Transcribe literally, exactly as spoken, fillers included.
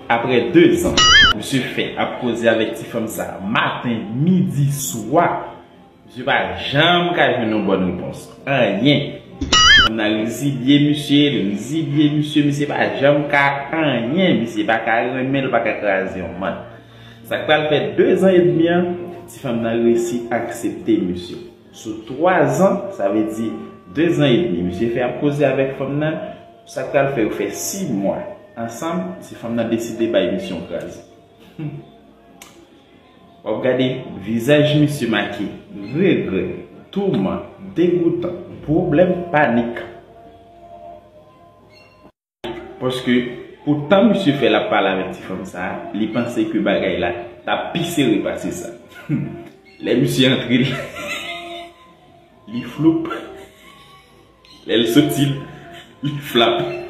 Apre de zan, misye fè ap koze avèk ti fanm sa maten, midi, swa. Misye pa janm ka jwenn yon bòn repons. Anyen. Fanm nan rizibye misye, rizibye misye, misye pa janm ka anyen. Misye pa ka renmen l, pa ka kraze yon mann. Sa k pral fè de zan edmi an, ti fanm nan resi aksepte misye. Sou twa zan, sa vle di de zan edmi, misye fè ap koze avèk fanm nan. Sa k pral fè yo fè sis mwa ansanm, ti fanm nan deside bay misye yon kraze. W ap gade vizaj misye make regrè, touman, degoutan, pwoblèm, panik. Paske pou tan misye fè l ap pale avèk ti fanm sa a, li panse ke bagay la t ap pi sere pase sa. Lè misye antre, li, li floup. Lè l soti, li flap.